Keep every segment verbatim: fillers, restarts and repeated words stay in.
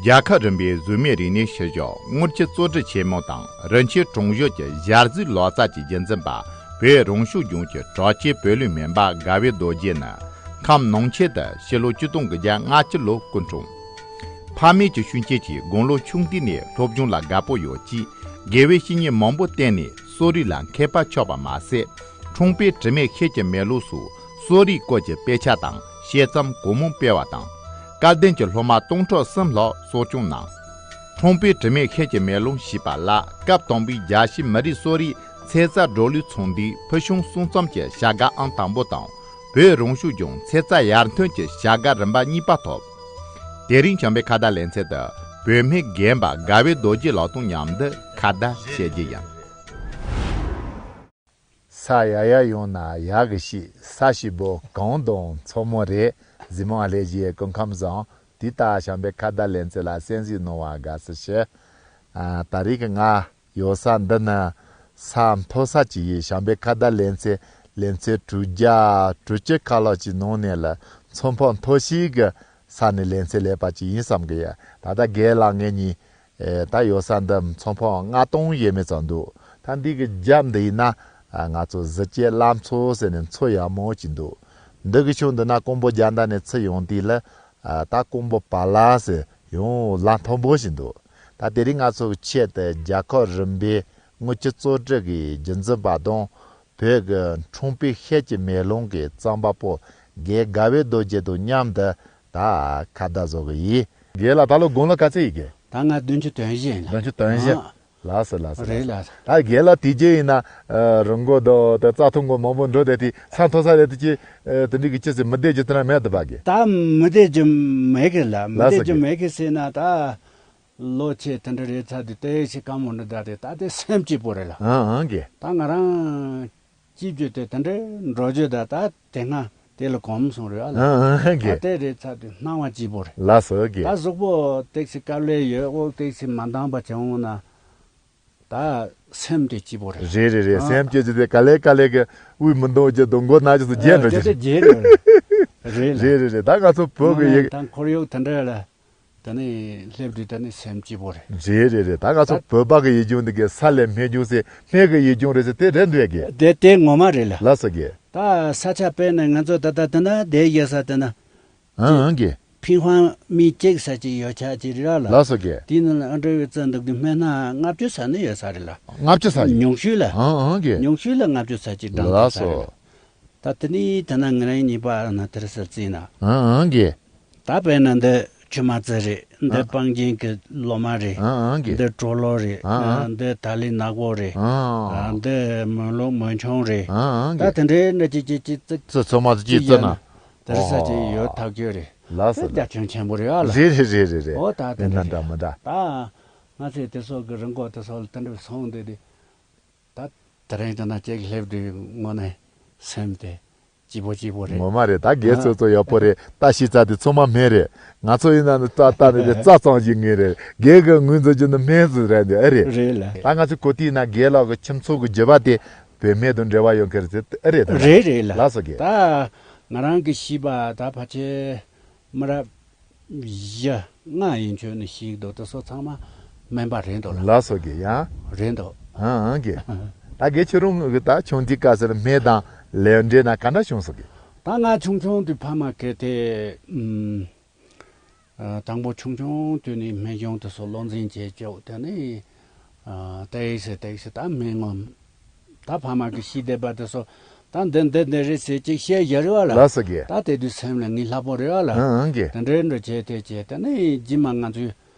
རྒྱལ་ཁབ་རིམ་པའི་གཟུགས་མེད་རིག་གནས་ཤུལ་བཞག་དངུལ་ཆུ་གཙོ་ཁྲིད་ཆེན་མོ་དང་རིན་ཆེན་གྲོང་གཞུང་གི་ཞལ་གཟིགས་ལོ་ཙཱ་བཅས་རྒྱུན་འཛིན་པ་བོད་རང་སྐྱོང་ལྗོངས་ཀྱི་དྲག་ཆས་བོད་ལུགས་སྨན་པ་དགའ་བའི་རྡོ་རྗེ་ནི་ཁམས་ནང་ཆེན་དུ་ཕྱི་ལོ་ཆིག་སྟོང་དགུ་བརྒྱ་ལྔ་བཅུ་ལོར་སྐུ་འཁྲུངས། ཕ་མེས་ཀྱི་ཤུགས་རྐྱེན་གྱིས་དགུང་ལོ་ཆུང་དུས་ནས་སློབ་སྦྱོང་ལ་དགའ་པོ་ཡོད་ཅིང་། དགེ་བའི་བཤེས་གཉེན་མང་པོ་བསྟེན་ནས་གསོ་རིག་ལ་མཁས་པ་ཆགས་པ་མ་ཟད། ཁྲོང་པའི་དྲི་མེད་ཤེལ་གྱི་མེ་ལོང་སོགས་གསོ་རིག་སྐོར་གྱི་དཔེ་ཆ་དང་དཔྱད་རྩོམ་གང་མང་སྤེལ་བ་དང་། སྐལ་ལྡན་གྱི་སློབ་མ་སྟོང་ཕྲག་གསུམ་ལྷག་གསོ་སྐྱོང་གནང་། ཁྲོང་པའི་དྲི་མེད་ཤེལ་གྱི་མེ་ལོང་ཞེས་པ་ལ་སྐབས་དང་པོའི་རྒྱལ་སྤྱིའི་མི་རིགས་གསོ་རིག་ཚན་རྩལ་བགྲོ་གླེང་ཚོགས་འདུའི་ཕུལ་བྱུང་གསུང་རྩོམ་གྱི་བྱ་དགའ་ཨང་དང་པོ་དང་། བོད་རང་སྐྱོང་ལྗོངས་ཚན་རྩལ་ཡར་ཐོན་གྱི་བྱ་དགའ་རིམ་པ་གཉིས་པ་ཐོབ། དེ་རིང་བྱམས་པའི་ཁ་བརྡ་ལེ་ཚན་དུ་བོད་སྨན་རྒན་པ་དགའ་བའི་རྡོ་རྗེ་ལགས་དང་མཉམ་དུ་ཁ་བརྡ་བྱེད་རྒྱུ་ཡིན། ས་ཡ་ཡ་ཡོང་ན་ཡག་གི་ཤི། ས་ཞིག་པོ་གང་དང་མཚོ་མོ་རེད། གཟིགས་མོ་ཨ་ལེ་ཞིའི་སྐུ་ཁམས་བཟང་། དེ་ལྟར་བྱམས་པའི་ཁ་བརྡ་ལེ་ཚན་ལ་གསན་གཟིགས་གནང་བར་དགའ་བསུ་ཞུ། ཨ། ད་རེས་ཀྱི་ང་ཡོད་ས་འདི་ནི་ས་མཐོ་ས་ཅིག་ཡིན། བྱམས་པའི་ཁ་བརྡ་ལེ་ཚན་ལེ་ཚན་དྲུག་བརྒྱ་དྲུག་ཅུ་ཁ་ལྷག་ཅིག་ནང་ནས་ལ་མཚོ་འཕགས་མཐོ་ཤོས་ཀྱི་ས་ནས་ལེ་ཚན་ལས་པ་ཅིག་ཡིན་བསམ་གི་ཡ། ད་ལྟ་རྒན་ལགས་ངེད་གཉིས་ཨེ། ད་ཡོད་ས་འདི་མཚོ་འཕགས་ལྔ་སྟོང་ཡས་མས་ཙམ་འདུག་ད་འདི་གི་རྒྱབ་འདི་ཡིན་ན་ཨ། ང་ཚོ་གཟི་སྐྱེས་བླ་མཚོ་ཟེར་ནས་མཚོ་ཡག་མོ་ཅིག་འདུག་འདི་གི་ཕྱོགས་འདི་ན་ཀོང་པོ་རྒྱ་མདའ་ནས་ཚུར་ཡོང་དུས་ལ་ཨ། ད་ཀོང་པོ་བ་ལ་ཟེར་ཡང་ལ་མཐོན་པོ་ཞིག་འདུག་ད་དེ་རིང་ང་ཚོ་གི་ཆེད་དུ་རྒྱལ་ཁབ་རིམ་པའི་དངུལ་ཆུ་གཙོ་ཁྲིད་ཀྱི་རྒྱུན་འཛིན་པ་དང་། བོད་ཀྱི་ཁྲོང་པའི་ཤེལ་གྱི་མེ་ལོང་གི་རྩོམ་པ་པོ་རྒན་དགའ་བའི་རྡོ་རྗེ་དང་མཉམ་དུ་ད་ཁ་བརྡ་བཟོ་གི་ཡིན། རྒན་ལགས་ད་ལོ་དགུང་ལོ་ག་ཚོད་ཡིན་གི། ད་ང་བདུན་ཅུ་དོན་བཞི་ཡིན་ལགས། བདུན་ཅུ་དོན་བཞི། ཨ། ལགས་སོ་ལགས་སོ། རེད་ལགས། ད་རྒན་ལགས་དེ་རྗེས་ཡིན་ན་ཨ། རི་མགོ་དང་ད་རྩྭ་ཐང་མགོ་མང་པོ་འགྲོ་བསྡད་དེ་ས་མཐོ་ས་རེད་དེ་ཅི་ཨ། དེ་འདྲའི་གི་ཅི་ཟེར་མི་བསྡད་རྒྱུ་དེ་འདྲ་མེད་འདུག་པ་གི། ད་མི་བསྡད་རྒྱུ་མེད་གི་ལགས། མི་ལགས་སོ་བསྡད་རྒྱུ་གི་མེད་གི་ཟེར་ན་ད། ལོ་ཆེ་དེ་འདྲ་རེད་ཚར་དུས་ཏོག་ཙམ་སྐམ་པོ་འདྲ་ད་རེད། ད་དེ་སེམས་སྐྱིད་པོ་རེད་ལགས། ཨང་ཨང་གི། ད་ང་རང་སྐྱིད་རྒྱུ་དེ་དེ་འདྲ་འགྲོ་རྒྱུ་ད་ད་དེ་སྔ་དེ་ལ་གོམས་སོང་རེད་ཨ་ལགས། ཨང་ཨང་གི། ད་དེ་རེད་ཚར་དུས་སྣང་བ་སྐྱིད་པོ་རེད། ལགས་སོ་གི། ད་གཟུགས་པོ་ཏོག་ཙམ་དཀའ་ལས་ཡོད། འོ་ཏོག་ཙམ་མ་འདང་པ་བྱུང་ན་ད་སེམས་དེ་སྐྱིད་པོ་རེད། རེད་རེད་རེད། ཨ། སེམས་སྐྱིད་རྒྱུ་དེ་ག་ལེ་ག་ལེ་གི་དབུས་མི་འདང་རྒྱུ་དང་མགོ་ན་རྒྱུ་སུ་རྒྱས་འགྲོ་རྒྱུ། ཨ། དེ་དེ་རྒྱས་འགྲོ་རེད། རེད་ལགས། རེད་རེད་རེད། ད་ང་ཚོ་བོད་ཀྱི་ཡིག་ད་ཁོར་ཡུག་དེ་འདྲ་ལ། དེ་ནས་སླེབས་དུས་དེ་ནས་སེམས་སྐྱིད་པོ་རེད། རེད་རེད་རེད། ད་ང་ཚོ་ད་བོད་པ་གི་ཡིད་འབྱུང་འདི་གའི་ས་ལས་སྨན་ལྗོངས་ཟེར་སྨན་གི་ཡིད་འབྱུང་རེད་ཟེར་དེ་རེད་འདུག་གི། དེ་དེ་ངོ་མ་རེད་ལགས། ལགས་སོ་གི། ད་ས་ཆ་དཔེར་ན་ང་ཚོ་ད་ལྟ་དེ་ན་བསྡད་ཡོད་ས་དེ་ན། ཨང་ཨང་གི། ཕིང་ཧྭ་མི་གཅིག་ས་ཅིག་ཡོད་ཆ་ཅིག་རེད་ལགས། ལགས་སོ་གི། དེའི་ནང་ལ་ཨ་འདྲ་བའི་རྩི་འདུག་དུས་སྨན་སྣ་ལྔ་བཅུ་ས་ནས་ཡོད་ས་རེད་ལགས། ལྔ་བཅུ་ས་ཡོད། ཉུང་ཤོས་ལ། ཨང་ཨང་གི། ཉུང་ཤོས་ལ་ལྔ་བཅུ་ས་ཅིག་འགྲངས་ཐུབ་ས་རེད་ལགས། ལགས་སོ། ད་དེ་ནས་དེ་ན་ང་རང་གཉིས་པ་ན་དེར་ཟུར་བརྩིས་ན། ཨང་ཨང་གི། ད་དཔེར་ན་འདི་ཆུ་མ་རྩི་རེད། འདི་ཨང་། སྤང་རྒྱན་གྱི་ལོ་མ་རེད། ཨང་ཨང་གི། འདི་གྲོ་ལོ་རེད། ཨང་ཨང་། འདི་ཐ་ལི་ནག་པོ་རེད། ཨང་ཨང་། འདི་མོན་ལུག་མོན་ཆུང་རེད། ཨང་ཨང་གི། ད་དེ་འདྲའི་འདྲ་ཅིག་ཅིག་ཅིག་རྩི། ཚོ་ཚོ་མ་ཚོ་ཅིག་རྩི་ན། དེར་ས་ཅིག་ཡོད་ཐག་ཆོད་རེད། ལགས་སོ། རྒྱ་ཁྱོན་ཆེན་པོ་རེད་ཨ་ལགས། རེད་རེད་རེད་རེད། འོ་ད་དེ་འདྲ་རེད། འདྲ་མི་འདྲ། ད་ང་ཚོས་དེ་ཚོ་གི་རི་མགོ་དེ་ཚོ་ལ་དེ་འདྲ་སོང་བསྡད་དེ། ད་དེ་རིང་དེ་ན་ཅིག་སླེབས་དུས་དངོས་གནས་སེམས་དེ་སྐྱིད་པོ་སྐྱིད་པོ་རེད། ངོ་མ་རེད། ད་རྒན་ཚོ་ཚོ་ཡག་པོ་རེད། ད་ཤི་ཚ་དེ་ཚང་མ་སྨན་རེད། ང་ཚོ་ཡིན་ན་ནི་ད་ད་ནི་དེ་རྩ་ཙམ་ཞིག་ངེས་རེད། རྒན་གི་ངོས་འཛིན་རྒྱུ་ནི་སྨན་ཟིག་རེད་འདི་ཨེ་རེད། རེད་ལ། ད་ང་ཚོ་གོ་དུས་ན་རྒན་ལགས་ཀྱི་ཁྱིམ་ཚང་གི་བརྒྱུད་པ་དེ་བོད་སྨན་དང་འབྲེལ་བ་ཡོད་མཁན་རེད་ཟེར་ཨེ་རེད་ད། རེད་རེད་ལ། ལགས་སོ་རྒན། ད་ང་རང་གི་ཤི་བ་ད་ཕལ་ཆེར་མི་རབས་བཞི་ལྔ་ཡན་ཆོད་ནས་ཤི་འདུག་དེ་ཚོ་ཚང་མ་སྨན་པ་རེད་འདུག་ལ། ལགས་སོ་གི་ཡང་། རེད་འདུག་ཨང་ཨང་གི། ད་གི་ཁྱེད་རང་གི་ད་ཆུང་དུས་སྐབས་སུ་སྨན་དང་ལས་འབྲེལ་ན་ག་འདྲ་བྱུང་སོང་གི། ད་ང་ཆུང་ཆུང་དུས་ཕ་མ་གི་དེ་ཨམ། ཨ། དང་པོ་ཆུང་ཆུང་དུས་ནས་སྨན་གཞུང་དེ་ཚོ་བློ་འཛིན་བྱེད་ཅོག་དེ་ནས་ཨ། ཏེག་སེ་ཏེག་སེ་ད་སྨན་ངོམ། ད་ཕ་མ་གི་ཤི་བསྡད་པ་དེ་ཚོ་ད་འདི་འདི་འདི་རེད་ཟེར་ཅིག་བཤད་ཡ་རེད་བ་ལ། ལགས་སོ་གི། ད་དེ་དུས་སེམས་ལ་ངེས་སླ་པོ་རེད་བ་ལ། ཨང་ཨང་གི། དེ་འདྲའི་འདྲ་བྱས་དེ་བྱས་དེ་ནས་རྗེས་མ་ང་ཚོའི་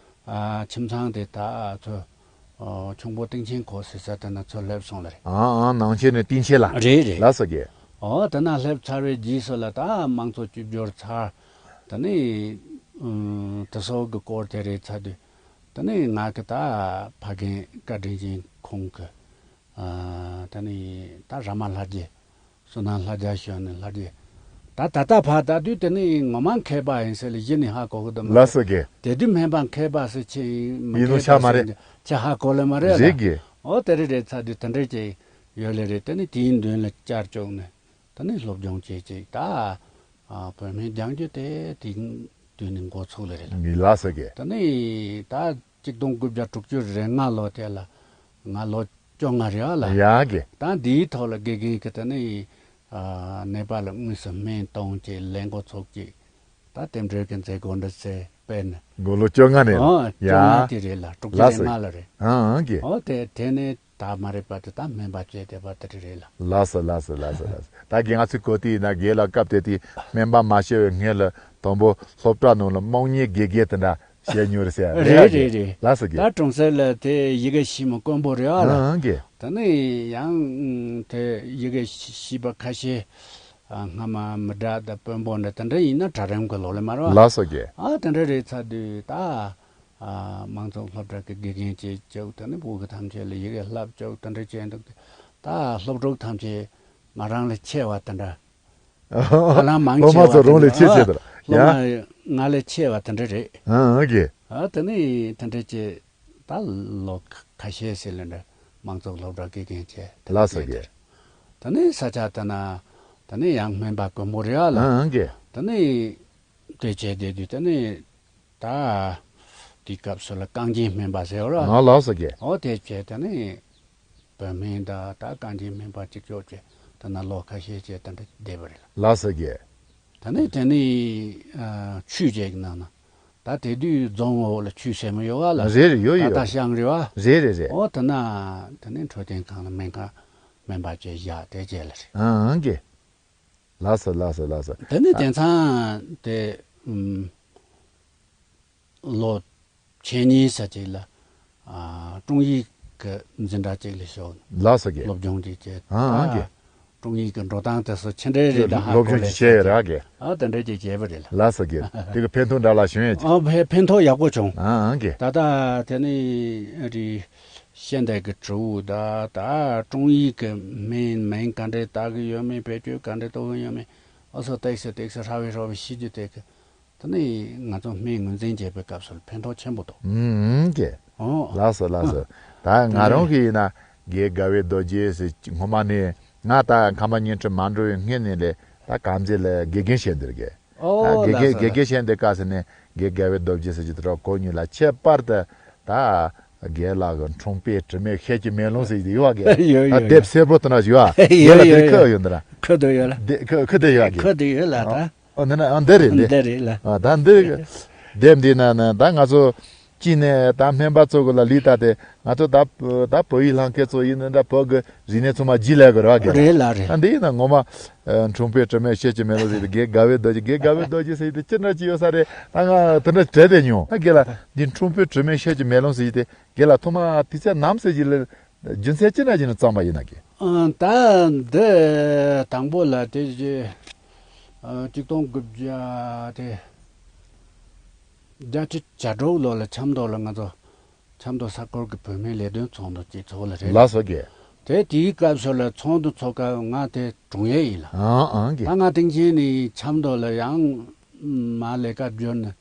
ཨ། ཁྱིམ་ཚང་དེ་ད་ཚོ་ཨོ། ཁྱུང་པོ་སྟེང་ཆེན་ཁོག་ཟེར་ས་དེ་ན་ཚུར་སླེབས་སོང་ལ་རེད། ཨང་ཨང་། ནང་ཆེན་ནས་སྟེང་ཆེན་ལ། རེད་རེད། ལགས་སོ་གི། ཨོ་དེ་ན་སླེབས་ཚར་བའི་རྗེས་སུ་ལ་ད་དམངས་གཙོ་བཅོས་བསྒྱུར་ཚར། དེ་ནས་ཨུམ། དེ་ཚོ་གི་སྐོར་དེ་རེད་ཚར་དུས། དེ་ནས་ང་གི་ད་ཕ་རྒན་བཀའ་དྲིན་ཅན་ཁོང་གི་ཨ། དེ་ནས་ད་ར་མ་ལྷ་རྗེ། བསོད་ནམས་ལྷ་རྒྱལ་ཞོན་ནས་ལྷ་རྗེ། ད་ད་ལྟ་ཕར་ལྟ་དུས་དེ་ནི་ངོ་མ་མཁས་པ་ཡིན་ཟེར་ལ་གཞི་ནས་ཧ་གོ་གི་འདུག་མ་རེད། ལགས་སོ་གི། དེ་དུས་སྨན་པ་མཁས་པ་ཟེར་ཆེ་ཡིན་མི་ཡིན་ནོ་མཁས་ཤ་པ་མ་རེད། ཟེར་ཆེ་ཧ་གོ་ལེ་མ་རེད་ལ། རེད་གི། ཨོ་དེ་རེད་རེད་ཚར་དུས་དེ་འདྲས་ཀྱི་ཡོད་ལེ་རེད། དེ་ནི་དེའི་མདུན་ལ་བཅར་བཅུག་ནས་དེ་ནི་སློབ་སྦྱོང་བྱེད་ཅིག་ད་ཨ། བོད་སྨན་སྦྱང་རྒྱུ་དེ་དེ་ དུས་ནས་འགོ་ཚུགས་ལེ་རེད་ལ། ལགས་སོ་གི། ད་ནི་ད་གཅིག་སྟོང་དགུ་བརྒྱ་དྲུག་ཅུ་རེ་ལྔ་ལོ་དེ་ལ་ང་ལོ་བཅོ་ལྔ་རེད་ཨ་ལ། ཡ་གི། ད་འདིའི་ཐོག་ལ་དགེ་རྒན་གྱི་ད་ནི་ཨ་ནེ་པ་ལ་དངོས་སུ་སྨན་གཏོང་བྱས་ལས་འགོ་ཚུགས་ཀྱི། ད་རྟེན་འབྲེལ་གྱི་མཛད་སྒོ་འདི་ཚེ་དཔེར་ན། མགོ་ལོ་བཅོ་ལྔ་ནས་ཨ་ཡ། བཅོ་ལྔ་དེ་རེད་ལ། དྲུག་ཅུ་ལགས་རེ་སོ། ལྔ་ལ་རེད། ཨང་གི། ཨོ་དེ་དེ་ནས་ད་མ་རེད་པ་དེ་ད་སྨན་པ་བྱས་བསྡད་པ་དེ་རེད་ལ། ལགས་སོ་ལགས་སོ་ལགས་སོ་ལགས་སོ། ད་གི་ང་ཚོའི་གོ་དེ་ཡིན་ན་རྒན་ལགས་སྐབས་དེ་དེ་སྨན་པ་མ་བྱས་པའི་སྔོན་ལ་དང་པོ་སློབ་གྲྭ་ནང་ལ་དམངས་གཉེར་དགེ་རྒན་དེ་འདྲ་བྱས་མྱོང་རེད་ཟེར། རེད་རེད་རེད། ལགས་སོ་གི། ད་གྲོང་གསེབ་ལ་དེ་ཡི་གེ་ཤེས་མི་དཀོན་པོ་རེད་ཨ་ལ། ཨང་གི། ད་ནི་ཡང་དེ་ཡི་གེ་ཤེས་པ་ཁ་ཤས། ཨ་སྔ་མ་མི་དྲག་དང་དཔོན་པོ་འདྲ་དེ་འདྲ་ཡིན་ན་གྲལ་རིམ་གྱི་ལོགས་ལ་མ་རེད་བ། ལགས་སོ་རྒན། ཨ་དེ་འདྲ་རེད་ཚར་དུས་ད་ཨ་དམངས་གཙོ་སློབ་གྲྭ་གི་དགེ་རྒན་བྱས་བཅུག་ད་ནི་བོད་གི་ཐམས་ཅད་ལ་ཡི་གེ་བསླབ་བཅུག་དེ་འདྲ་བྱས་འདུག་ད་སློབ་ཕྲུག་ཐམས་ཅད་ང་རང་ལས་ཆེ་བ་དེ་འདྲ། ཧ་ལམ་མང་ཆེ་བ་སློབ་མ་ཚོ་རང་ལས་ཆེ་ཆེ་དེ་འདྲ། ཨ་སློབ་ཡ། མ་ང་ལས་ཆེ་བ་དེ་འདྲ་རེད། ཨ་ཨ་རྒན། ཨ་དེ་ནི་དེ་འདྲ་བྱས། ད་ལོ་ཁ་ཤས་ཤིག་ལ་འདྲ་དམངས་གཙོ་སློབ་གྲྭ་དགེ་རྒན་བྱས། ལགས་སོ་རྒན། ད་ནི་ས་ཆ་དེ་ན་ད་ནི་ཡང་སྨན་པ་དཀོན་པོ་རེད་ཨ་ལ། ཨང་རྒན། ད་ནི་དེ་བྱས་བསྡད་དུས་ད་ནི་ད་དེའི་སྐབས་སུ་ལ་རྐང་རྗེན་སྨན་པ་ཟེར་བ་ར། ཨ་ལགས་སོ་རྒན། ཨོ་དེ་བྱས་ད་ནི་བོད་སྨན་ད་ད་རྐང་རྗེན་སྨན་པ་གཅིག་ལྕོགས་བྱས་ད་ན་ལོ་ཁ་ཤས་བྱས་ད་འདྲ་བསྡད་པ་རེད་ལ། ལགས་སོ་རྒན། ད་ནི་དེ་ནི་ཨ་ཆུས་བྱས་ནང་ན། ད་དེ་དུས་རྫོང་འོག་ལ་ཆུས་ཟེར་མི་ཡོད་ག་ལ། རེད་རེད། ཡོད་ད་ཡོད། ད་ཤང་རེད་བ། རེད་རེད་རེད། ཨོ་ད་ན་དེ་ནས་འཕྲོད་བསྟེན་ཁང་ལ་སྨན་ཁང་སྨན་པ་བྱས་བཞག་དེ་བྱས་ལ་རེད། ཨང་གི། ལགས་སོ་ལགས་སོ་ལགས་སོ། དེ་ནས་དེང་སང་དེ་ཨུམ་ལོ་ཕྱེད་གཉིས་ཙམ་ཅིག་ལ་ཨ་ཀྲུང་ཡིག་གི་འཛིན་གྲྭ་ཅིག་ལ་ཞུགས། ལགས་སོ་རྒན། སློབ་སྦྱོང་ཅིག་བྱས། ཨང་ཨང་གི། ཀྲུང་ཡིག་གི་འགྲོ་སྟངས་དེ་ཚོ་ཆི་འདྲ་རེད་ད་ཧ་སློབ་སྦྱོང་གོ་ཅིག་ལས་བྱས་ཡོད་རེད་ཨ་གི། ཨ་དེ་འདྲ་ཅིག་བྱས་པ་རེད་ལ། ལགས་སོ་རྒན། དེ་གི་ཕན་ཐོགས་འདྲ་ལ་བྱུང་ཡོད་ཀྱི། ཨ་ཕན་ཕན་ཐོགས་ཡག་པོ་བྱུང་། ཨང་ཨང་གི། ད་ལྟ་དེ་ནི་རི་ཤེས་ལྡན་གྱི་དྲི་བ་ད་ད་ཀྲུང་ཡིག་གི་སྨན་སྨན་ག་འདྲས་བཏགས་གི་ཡོད་མེད་བེད་སྤྱོད་ག་འདྲས་གཏོང་གི་ཡོད་མེད་ཨ་སོ་ཏེག་སེ་ཏེག་སེ་ཧྲ་བེ་ཧྲོ་བེ་ཤེས་རྒྱུ་དེ་གི། དེ་ནི་ང་ཚོ་སྨན་ངོས་འཛིན་བྱེད་པའི་སྐབས་སུ་ཕན་ཐོགས་ཆེན་པོ་འདུག་ཨུམ་ཀྱེ། ཨོ། ལགས་སོ་ལགས་སོ། ད་ང་རང་གི་ཡིན་ན་རྒན་དགའ་བའི་རྡོ་རྗེ་ཟེར་སྔོན་མ་ནས་ང་ད་ཁམས་པ་བརྙན་འཕྲིན་མ་འགྲོ་བའི་སྔོན་ནས་ལས་ད་དཀར་མཛེས་ལ་དགེ་རྒན་བྱས་འདིར་གི། ད་ཨོ་དགེ་ལགས་སོ་རྒན་དགེ་རྒན་ལགས། བྱས་འདིར་སྐབས་སུ་ནས་རྒན་དགའ་བའི་རྡོ་རྗེ་ཟེར་གྱི་དེ་ར་གོ་མྱོང་ལ་ཁྱད་པར་དུ་ད་རྒན་ལགས་ཀྱི་འཁྲུངས་དཔེ་དྲི་མེད་ཤེལ་གྱི་མེ་ལོང་ཟེར་གྱི་ཡོད་བ་གི། ཡོད་ད་ཡོད་དེབ་ཡོད། སེར་པོ་དེ་འདྲ་ཞིག་ཡོད་བ། ཡོད་རྒན་ལགས་ཡོད་དེ་ཁོ་ཡོད་འདི་ར། ཁོ་དེ་ཡོད་ལ། དེ་ཁོ་ཁོ་དེ་ཡོད་བ་གི། ཁོ་དེ་ཡོད་ལ་ད། ཨོ་འདི་ན་ཨ་འདི་རེད་འདི། འདི་རེད་ལ། ཨ་ད་འདི་དེབ་འདི་ན་ན་ད་ང་ཚོ་གཅིག་ནས་ད་སྨན་པ་ཚོ་གི་ལ་ལི་ད་དེ་ང་ཚོ་ད་ད་བོད་ཡིག་ལྷན་རྒྱས་ཚོ་ཡིན་ན་ད་བོད་གི་རིག་གནས་ཚང་མ་བརྗེད་ལས་དགོས་རེད་བ་གི། རེད་ལ་རེད། ད་འདི་ཡིན་ན་ངོ་མ་ཨ་འཁྲུངས་དཔེ་དྲི་མེད་ཤེལ་གྱི་མེ་ལོང་ཟེར་དེ་རྒན་དགའ་བའི་རྡོ་རྗེ་རྒན་དགའ་བའི་རྡོ་རྗེ་ཟེར་དེ་ཅི་འདྲ་ཅི་ཡོད་ས་རེད། ད་ང་དེ་འདྲ་དྲན་བསྡད་མྱོང་། ད་རྒན་ལགས་འདི་འཁྲུངས་དཔེ་དྲི་མེད་ཤེལ་གྱི་མེ་ལོང་ཟེར་དེ་རྒན་ལགས་ཐོག་མ་དུས་ཚོད་ནམ་ཟེར་གྱི་ལ། རྒྱུ་མཚན་ཅི་འདྲ་ཅིག་ནས་བརྩམས་པ་ཡིན་ན་གི། ཨ་ད་འདི་དང་པོ་ལ་དེ་རྗེས་ཨ་གཅིག་སྟོང་དགུ་བརྒྱ་དེ་བརྒྱད་ཅུ་གྱ་དྲུག་ལོ་ལ་ཆབ་མདོ་ལ་ང་ཚོ་ཆབ་མདོ་ས་ཁུལ་གྱི་བོད་སྨན་ལས་དོན་ཚོགས་འདུ་ཅིག་ཚོགས་ལ་རེད། ལགས་སོ་གི། དེ་དེའི་སྐབས་སུ་ལ་ཚོགས་འདུ་ཚོགས་སྐབས་ང་དེ་དྲུང་ཡིག་ཡིན་ལ། ཨང་ཨང་གི། ད་ང་དེང་ཕྱིན་ནས་ཆབ་མདོ་ལ་ཡང་མ་ལས་ཀ་བསྒྱུར་ནས།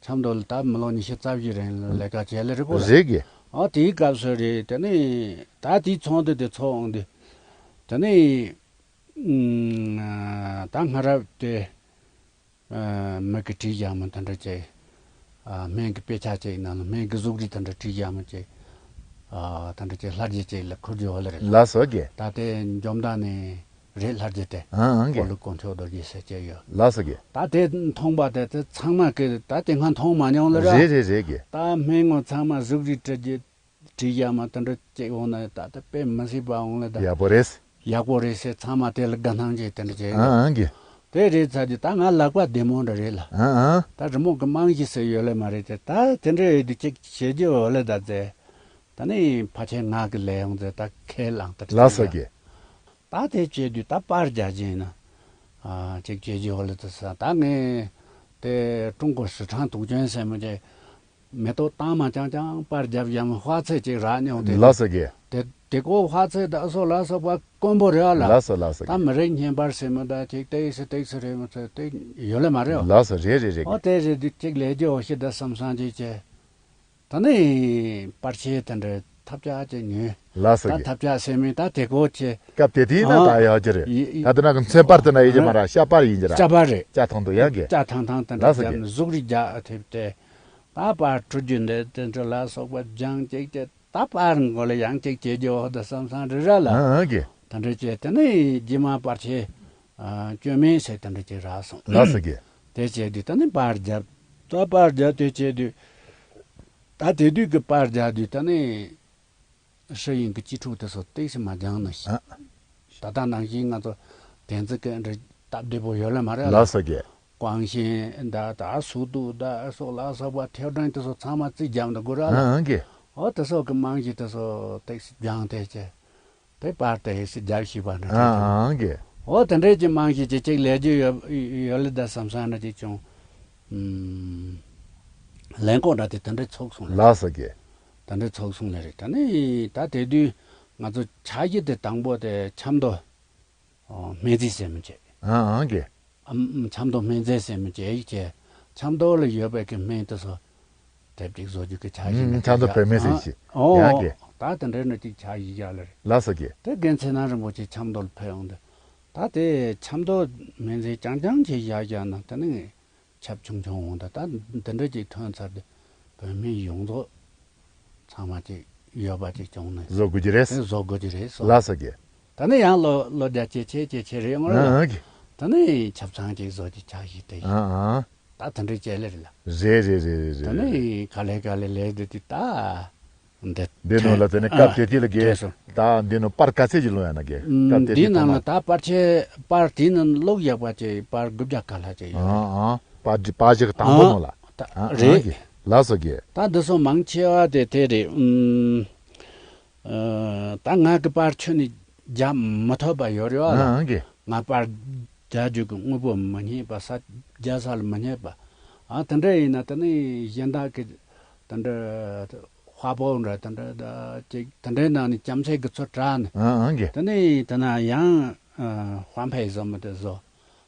ཆབ་མདོ་ལ་ད་མི་ལོ་ཉི་ཤུ་རྩ་བཞི་རིང་ལ་ལས་ཀ་བྱས་ལེ་རེད་གོ་ལ། རེད་གི། ཨ་དེའི་སྐབས་སུ་རེད་དེ་ནས་ད་དེའི་ཚོགས་འདུ་དེ་ཚོགས་འོང་དུས་དེ་ནས་ཨ་ད་སྔ་རབས་དེ་ཨ་མི་གི་བྲིས་བཞག་མི་དེ་འདྲ་བྱས། ཨ་སྨན་གི་དཔེ་ཆ་བྱས་ནང་ལ་སྨན་གི་གཟུགས་རིས་དེ་འདྲ་བྲིས་བཞག་མི་བྱས། ཨ་དེ་འདྲ་བྱས་ལྷ་རྗེ་བྱས་ལ་ཁུར་རྒྱུ་ཧོ་ལེ་རེད་ལ། ལགས་སོ་གི། ད་དེ་འཇོ་མདའ་ནས། རེད་ལྷ་རྗེ་དེ། ཨང་ཨང་གི། སྤོ་ལོ་དཀོན་མཆོག་རྡོ་རྗེ་ཟེར་བྱས་ཡོད། ལགས་སོ་གི། ད་དེ་མཐོང་པ་དེ་དེ་ཚང་མ་གི་ད་དེ་སྔ་མཐོང་མ་མྱོང་ལ་ར། རེད་རེད་རེད་གི། ད་སྨན་ངོ་ཚང་མ་གཟུགས་རིས་བྲི་རྒྱུ་བྲིས་ཡ་མ་དེ་འདྲ་ཅིག་འོང་ན་ད་ད་དཔེ་མི་སྲིད་པ་འོང་ལ་ད། ཡག་པོ་རེད། ཡག་པོ་རེད་ཟེར་ཚང་མ་དེ་ལ་དགའ་སྣང་བྱས་དེ་འདྲ་བྱས་ཡོད། ཨང་ཨང་གི། དེ་རེད་ཚར་རྒྱུ་ད་ང་ལག་པ་བདེ་མོ་འདྲ་རེད་ལ། ཨང་ཨང་། ད་རི་མོ་གི་རྨང་གཞི་ཟེར་ཡོད་ལེ་མ་རེད་དེ་ད་དེ་འདྲ་ཡོད་དུས་ཅིག་བྱེད་རྒྱུ་འོ་ལེ་ད་ཟེར། ད་ནི་ཕལ་ཆེར་ང་གི་ལས་ཡོང་ཚེ་ད་ཁས་བླངས་ད་ལགས་སོ་གི། ད་དེ་བྱེད་དུས་ད་པར་རྒྱག་གི་ཡིན་ན། ཨ་ཅིག་བྱེད་ཀྱི་ཡོད་ལ་དུ་ས་ད་ངས་དེ་ཀྲུང་གོ་时常读卷ཟེར་མོ་ཅིག་མེ་ཏོག་བཏང་མ་ཅང་ཅང་པར་རྒྱབ་ཡ་མོ་ཧྭ་ཚེ་ཅིག་རག་མྱོང་དེ། ལགས་སོ་གི། དེ་དེ་ཀོ་ཧྭ་ཚེ་ད་སོ་ལ་སོགས་པ་དཀོན་པོ་རེད་ཨ་ལ། ལགས་སོ་ལགས་སོ་གི། ད་མི་རེ་བརྙན་པར་ཟེར་མོ་ད་ཅིག་ཏེག་སི་ཏེག་སི་རེད་མོ་ཚོ་དེ་ཡོད་ལ་མ་རེད་ཨ། ལགས་སོ་རེད་རེད་རེད་གི། ཨོ་དེ་རེད་དུས་ཅིག་ལས་རྒྱུ་འོ་ཤི་ད་བསམ་བསམ་ཅིག་བྱས། ད་ནི་པར་ཆས་དེ་འདྲ་ ཐབ་ཆག་ཅིག་ཉོས། ལགས་སོ། ད་ཐབ་ཆག་ཟེར་མིན་ད་དེ་གོ་ཆེ། སྐབས་དེ་དུས་ན་ད་ཡག་གི་རེད། ད་དེ་ན་གི་མཚོན་པར་དེ་ན་ཡིན་གྱི་མ་ར་ཤ་པར་ཡིན་གྱི་ར། ཤ་པར་རེད། ལྕགས་ཐང་དུ་ཡག་གི། ལྕགས་ཐང་ཐང་དེ་འདྲ་བརྒྱབ་ནས་གཟུགས་རིས་རྒྱག་ཐེབས་ཏེ། ད་པར་འཁྲུ་རྒྱུ་འདི་དེ་འདྲ་ལ་སོགས་པ་སྦྱང་ཅིག་ཅིག་ད་པར་མགོ་ལ་ཡང་ཅིག་བྱེད་རྒྱུ་འོ་ད་བསམ་བསམ་རེ་ར་ལ། ཨང་གི། དེ་འདྲ་བྱས་དེ་ནས་རྗེས་མ་པར་ཆས་བཅོས་མིན་ཟེར་དེ་འདྲ་ཅིག་རག་སོང་། ལགས་སོ་གི། དེ་བྱས་དུས་ད་ནི་པར་བརྒྱབ། ད་པར་བརྒྱབ་དེ་བྱས་དུས། ད་དེ་དུས་ཀྱི་པར་རྒྱག་དུས་ད་ནི་ཧྲི་ཡིན་གྱི་སྐྱིད་ཕྲུག་དེ་ཚོ་ཏོག་ཙམ་མ་སྦྱངས་ནི་ཞིག་ཨ། ད་ལྟ་ནང་བཞིན་ང་ཚོ་དེ་ཚོ་གི་འདྲ་སྟབས་བདེ་པོ་ཡོད་ལ་མ་རེད་ལ། ལགས་སོ་གི། ཀོང་ཞེང་ད་ད་སུ་དུ་ད་ཨ་སོགས་ལ་སོགས་པ་ཐེའུ་ཀྲང་དེ་ཚོ་ཚང་མ་རྩིས་རྒྱབ་འདུག་དགོས་ར་ལ། ཨང་གི། འོ་དེ་ཚོ་གི་རྨང་གཞི་དེ་ཚོ་ཏོག་ཙམ་སྦྱངས་ཐལ་ཆེ། དེ་པར་དེ་ཧེ་སི་རྒྱབ་ཤེས་པ་འདྲ་ཨ་ཅིག་ཨང་གི། འོ་དེ་འདྲའི་ཅིག་རྨང་གཞི་ཅིག་ཅིག་ལས་རྒྱུ་ཡོད་ཡོད་ལེ་ད་བསམ་བསམ་འདྲ་ཅིག་བྱུང་། ཨུམ། ལན་ཀོང་འདྲ་དེ་དེ་འདྲའི་ཚོགས་སོང་ལེ། ལགས་སོ་གི། དེ་འདྲའི་ཚོགས་སོང་ལེ་རེད། ད་ནི་ད་དེ་དུས་ང་ཚོ་ཕྱག་བཞེས་དེ་དང་པོ་དེ་ཆབ་མདོ་སྨན་རྩིས་ཟེར་མི་བྱེད། ཨ་ཨང་གི། ཨམ་ཆབ་མདོ་སྨན་རྩིས་ཟེར་མི་བྱེད་ཡིག་བྱེད། ཆབ་མདོ་ལ་ཡོད་པའི་གི་སྨན་དེ་ཚོ་དེབ་ཅིག་བཟོ་རྒྱུ་གི་འཆར་གཞི་ཨུམ་འདི་ཆབ་མདོ་བོད་སྨན་ཟེར་ཞིག་ཨོ་ཡང་གི། ད་དེ་འདྲའི་ནི་ཅིག་འཆར་གཞི་བཞག་ལེ་རེད། ལགས་སོ་གི། དེ་རྒན་ཚེ་རིང་རིན་པོ་ཆེ་ཆབ་མདོ་ལ་ཕེབས་ཡོང་དུས་ད་དེ་ཆབ་མདོ་སྨན་རྩིས་རྐྱང་རྐྱང་ཅིག་བཞག་བཞག་ན་དེ་ནི་ཁྱབ་ཆུང་ཆུང་འོང་། ད་ད་འདི་འདྲ་ཅིག་ཐོན་ཚར་དུས་བོད་སྨན་ཡོངས་རྫོགས་ཚང་མ་ཅིག་ཡོད་པ་ཅིག་བྱུང་ནས་བཟོ་དགོས་ཀྱི་རེད། དེ་བཟོ་དགོས་ཀྱི་རེད་སོ། ལགས་སོ་གི། ད་ནི་ཡང་ལོ་ལོ་བརྒྱ་ཅིག་ཆེ་ཅིག་ཆེ་རེད་ཡོང་རེད་ལ། ཨང་གི། ད་ནི་ཆབ་ཚང་ཅིག་བཟོ་རྒྱུ་འཆར་གཞི་དེ་ཡིན། ཨང་ཨང་། ད་དེ་འདྲ་བྱས་ལེ་རེད་ལ། རེད་རེད་རེད་རེད་རེད། ད་ནི་ག་ལེ་ག་ལེ་ལས་དེ་དེ་ད། འདི། འདི་ནང་ལ་དེ་ནི་སྐབས་དེ་དུས་ལ་གི། ཨ། ད་འདི་ནང་པར་ག་ཚད་ཅིག་ལོན་ཡ་ན་གི། སྐབས་དེ་འདི་དུས་ནང་ལ་ད་པར་ཆས་པར་དེ་ནང་ཀློག་ཡག་པ་ཅིག་པར་དགུ་བརྒྱ་ག་ལྷག་ཅིག་ཡོད། ཨང་ཨང་། པར་འདི་པར་ཞིག་དང་པོ་ནང་ལ། ད། ཨང་ཨང་རེད། གི། ལགས་སོ་གི། ད་འདི་ཚོ་མང་ཆེ་བ་དེ་དེ་རེད། ཨུམ། ཨ། ད་ང་གི་པར་ཁྱོན་ནས་རྒྱག་མི་ཐུབ་པ་ཡོད་རེད་བ་ལ། ཨང་ཨང་གི། ང་པར་རྒྱག་རྒྱུ་གི་དངོས་པོ་མི་རྙེད་པ་ས་རྒྱག་ས་ལ་མི་རྙེད་པ། ཨ་དེ་འདྲ་ཡིན་ན་དེ་ནི་གཞན་དག་གི་དེ་འདྲ་དཔའ་བོ་འདྲ་དེ་འདྲ་ད་ཅིག་དེ་འདྲའི་ནང་ནས་ལྕམ་སྲས་གི་ཚོ་གྲགས་ནས། ཨང་ཨང་གི། དེ་ནི་དེ་ན་ཡང་ཧྥན་ཕའི་བཟོ་མི་དེ་བཟོ།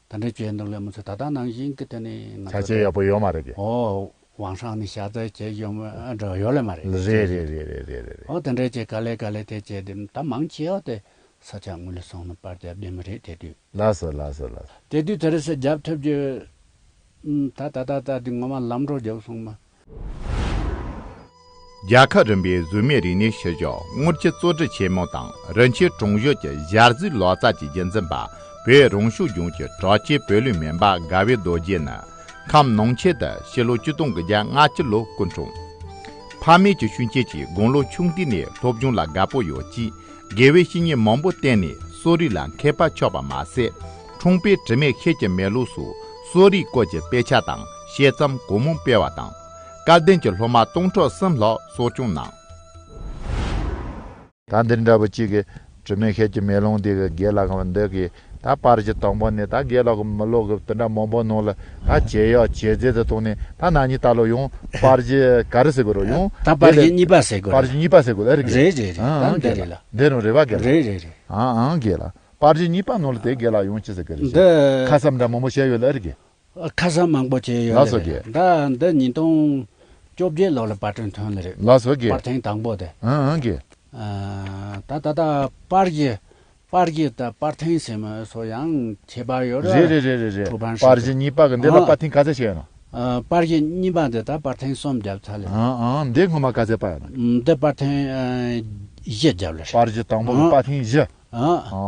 དེ་འདྲ་བྱས་འདུག་ལས་མི་ཚོ་ད་ལྟ་ནང་བཞིན་གི་དེ་ནི་ང་ཚོ་ཆ་རྐྱེན་ཡག་པོ་ཡོད་མ་རེད་གི། ཨོ། ཝང་ཧྲང་ནས་ཞལ་རྩེད་བྱས་ཡོང་མི་འདྲ་ཡོད་ལེ་མ་རེད། རེད་རེད་རེད། ཨོ་དེ་འདྲ་བྱས་ག་ལེ་ག་ལེ་དེ་བྱས་དེ་ད་མང་ཆེ་བ་དེ་ས་ཆ་དངོས་ལ་སོང་ནས་པར་རྒྱབ་བསྡད་མི་རེད་དེ་དུས། ལགས་སོ་ལགས་སོ་ལགས་སོ། དེ་དུས་དེ་རེད་ཟེར་རྒྱབ་ཐུབ་རྒྱུ། ཨུམ། ད་ད་ད་ད་དེ་ངོ་མ་ལམ་འགྲོ་རྒྱབ་སོང་མ། རྒྱལ་ཁབ་རིམ་པའི་གཟུགས་མེད་རིག་གནས་ཤུལ་བཞག་དངུལ་ཆུ་གཙོ་ཁྲིད་ཆེན་མོ་དང་རིན་ཆེན་གྲོང་གཞུང་གི་ཞལ་གཟིགས་ལོ་ཙཱ་བཅས་ཀྱིས་འཛིན་པ་བོད་རང་སྐྱོང་ལྗོངས་ཀྱི་གྲགས་ཅན་བོད་ལུགས་མིན་པ་དགའ་བའི་རྡོ་རྗེ་ནི། ཁམས་ནང་ཆེན་དུ་ཕྱི་ལོ་ཆིག་སྟོང་དགུ་བརྒྱ་ལྔ་བཅུ་ལོར་སྐུ་འཁྲུངས། ཕ་མེས་ཀྱི་ཤུགས་རྐྱེན་གྱིས་དགུང་ལོ་ཆུང་དུས་ནས་སློབ་སྦྱོང་ལ་དགའ་པོ་ཡོད་ཅིང་། དགེ་བའི་བཤེས་གཉེན་མང་པོ་བསྟེན་ནས་གསོ་རིག་ལ་མཁས་པ་ཆགས་པ་མ་ཟད། ཁྲོང་པའི་དྲི་མེད་ཤེལ་གྱི་མེ་ལོང་སོགས་གསོ་རིག་སྐོར་གྱི་དཔེ་ཆ་དང་དཔྱད་རྩོམ་གང་མང་སྤེལ་བ་དང་། སྐལ་ལྡན་གྱི་སློབ་མ་སྟོང་ཕྲག་གསུམ་ལྷག་གསོ་སྐྱོང་གནང་། ད་འདི་འདྲ་བོ་གཅིག་གི་དྲི་མེད་ཤེལ་གྱི་མེ་ལོང་འདི་གི་དགེ་ལགས་འདི་གི་ད་པར་གཞི་དང་པོ་ནས་ད་དགེ་ལགས་མི་ལོ་གི་དེ་འདྲ་མང་པོ་ནང་ལ་ད་བྱེད་ཡག་བྱེད་རྫས་དེ་བཏོན་ནས་ད་ན་ནིང་ད་ལོ་ཡང་པར་གཞི་ག་རེ་ཟེར་དགོས་རོ་ཡང་ད་པར་གཞི་གཉིས་པ་ཟེར་དགོས་པར་རེད། གཞི་གཉིས་པ་ཟེར་དགོས་ཨ་རེད་གི། རེད་རེད་རེད། ཨང་ད་ཨང་འདི་དགེ་རེད་ལགས་ལ། འདི་རུ་རེད་བ་དགེ་ལགས། རེད་རེད་རེད། ཨང་ཨང་དགེ་ལགས། པར་གཞི་གཉིས་པ་ནང་ལ་དེ་དགེ་ལགས་ཡང་ཅི་ཟེར་གི་རེད། འདི་ཁ་གསབ་འདྲ་མང་པོ་བྱས་ཡོད་ལ་ཨ་རེད་གི། ཁ་གསབ་མང་པོ་བྱས་ཡོད་ལགས་སོ་ལ་གི། ད་འདི་ཉིས་སྟོང་བཅོ་བརྒྱད་ལོ་ལ་པར་སྐྲུན་ཐོན་ལ་རེད། ལགས་སོ་གི། པར་ཐེངས་དང་པོ་དེ། ཨང་ཨང་གི། ཨ། ད་ད་ད་པར་གྱི་པར་གྱི་ད་པར་ཐེངས་ཟེར་མི་སོ་ཡང་ཁྱད་པར་ཡོད་རེད། རེད་རེད་རེད་རེད། ཐུགས་ཕན་པར་གཞི་གཉིས་པ་གི་འདི་ལ་ཨ་པར་ཐེངས་ག་ཚད་བྱས་ཡོད་ན། ཨ། པར་གཞི་གཉིས་པ་འདི་ད་པར་ཐེངས་གསུམ་བརྒྱབ་ཚར་ལེ། ཨང་ཨང་། འདི་སྔོན་མ་ག་ཚད་པར་ཡོད་ན། འདི་པར་ཐེངས་ཨ་བཞི་བརྒྱབ་ལེ། པར་གཞི་དང་པོ་གི་ཨ་པར་ཐེངས་བཞི། ཨ། ཨ་